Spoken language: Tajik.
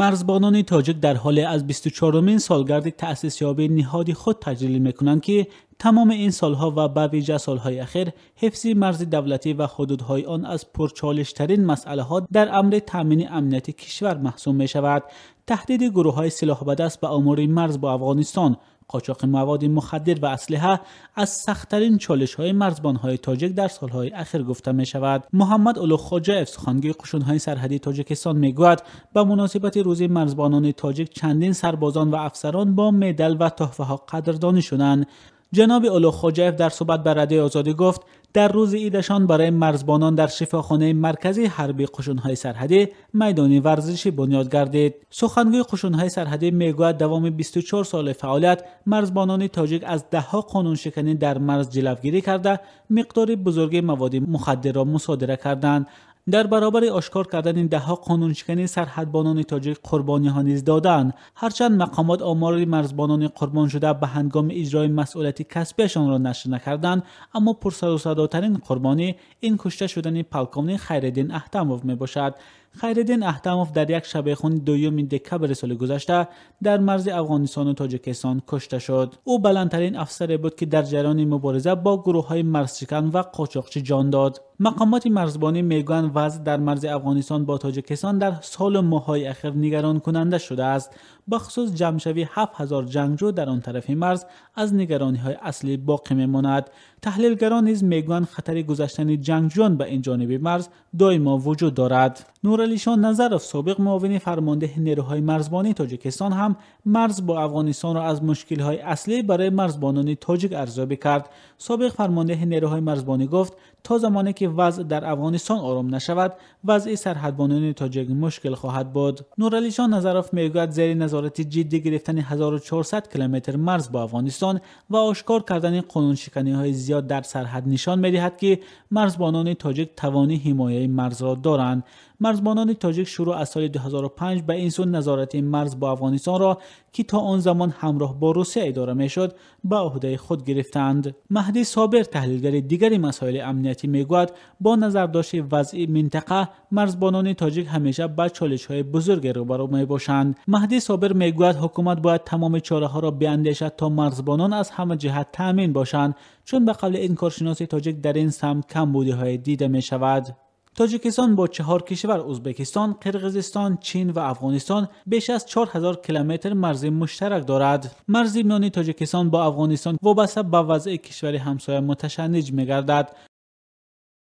Марзбонони тоҷик дар ҳоле аз 24-умин солгарди таъсисёбии ниҳоди худ таҷлил мекунанд, ки тамоми ин солҳо ва ба вижа солҳои охир ҳифзи марзи давлатӣ ва ҳудудҳои он аз пурчолиштарин масъалаҳо дар амри таъмини амнияти кишвар маҳсуб мешавад. Таҳдиди гурӯҳҳои силоҳбадаст ба умури марз бо Афғонистон, қочоқи маводи мухаддир ва аслиҳа аз сахттарин чолишҳои марзбонҳои тоҷик дар солҳои охир гуфта мешавад. Муҳаммад Улуғхоҷаев, сухангӯи қушунҳои сарҳадии Тоҷикистон, мегӯяд ба муносибати рӯзи марзбонони тоҷик чандин сарбозон ва афсарон бо медал ва туҳфаҳо қадрдонӣ шуданд. Ҷаноби Улуғхоҷаев дар суҳбат ба Радиои Озодӣ гуфт, дар рӯзи идашон барои марзбонон дар шифохонаи марказии ҳарбии қушунҳои сарҳадӣ майдони варзишӣ бунёд гардид. Сухангӯи қушунҳои сарҳадӣ мегӯяд, давоми 24 соли фаъолият марзбонони тоҷик аз даҳҳо қонуншиканӣ дар марз ҷилавгирӣ карда, миқдори бузурги маводи мухаддирро мусодира карданд. Дар баробари ошкор кардани даҳҳо қонуншиканӣ сарҳадбонони тоҷик қурбониҳо низ додаанд. Ҳарчанд мақомот омори марзбонони қурбон шуда ба ҳангоми иҷрои масъулияти касбиашонро нашр накарданд, аммо пурсарусадотарин қурбонӣ ин кушта шудани полковник Хайриддин Аҳтамов мебошад. Хайриддин Аҳтамов дар як шабехуни 2 декабри соли гузашта дар марзи Афғонистон ва Тоҷикистон кушта шуд. Ӯ баландтарин афсаре буд, ки дар ҷараёни мубориза бо гурӯҳҳои марзшикан ва қочоқчӣ ҷон дод. Мақомоти марзбонӣ мегӯянд вазъ дар марзи Афғонистон бо Тоҷикистон дар солу моҳҳои охир нигаронкунанда шудааст. Бахусус ҷамъшавии 7000 ҷангҷӯ дар он тарафи марз аз нигарониҳои аслӣ боқӣ мемонад. Таҳлилгарон низ мегӯянд хатари гузаштани ҷангҷӯён ба ин ҷониби марз доимо вуҷуд дорад. Нуралишон Назаров, собиқ муовини фармондеҳи нерӯҳои марзбонии Тоҷикистон, ҳам марз бо Афғонистонро аз мушкилҳои аслӣ барои марзбонони тоҷик арзёбӣ кард. Собиқ фармондеҳи нерӯҳои марзбонӣ гуфт, то замоне ки вазъ дар Афғонистон ором нашавад, вазъи сарҳадбонони тоҷик мушкил хоҳад буд. Нуралишон Назаров мегӯяд, зери назорати ҷиддӣ гирифтани 1400 километр марз бо Афғонистон ва ошкор кардани қонуншиканиҳои зиёд дар сарҳад нишон медиҳад, ки марзбонони тоҷик тавони ҳимояи марзро доранд. Марзбонони тоҷик шурӯъ аз соли 2005 ба ин сӯ назорати марз бо Афғонистонро, ки то он замон ҳамроҳ бо Русия идора мешуд, ба ӯҳдаи худ гирифтанд. Маҳдӣ Собир, таҳлилгари дигари масоили амниятӣ, мегӯяд бо назардошти вазъи минтақа марзбонони тоҷик ҳамеша ба чолишҳои бузурге рӯбарӯ мебошанд. Маҳдӣ Собир мегӯяд ҳукумат бояд тамоми чораҳоро биандешад то марзбонон аз ҳама ҷиҳат таъмин бошанд, чун ба қавли ин коршиноси тоҷик дар ин самт камбудиҳое дида мешавад. Тоҷикистон бо 4 кишвар Ӯзбекистон, Қирғизистон, Чин ва Афғонистон беш аз 4000 километр марзи муштарак дорад. Марзи миёни Тоҷикистон бо Афғонистон вобаста ба вазъи кишвари ҳамсоя муташанниҷ мегардад.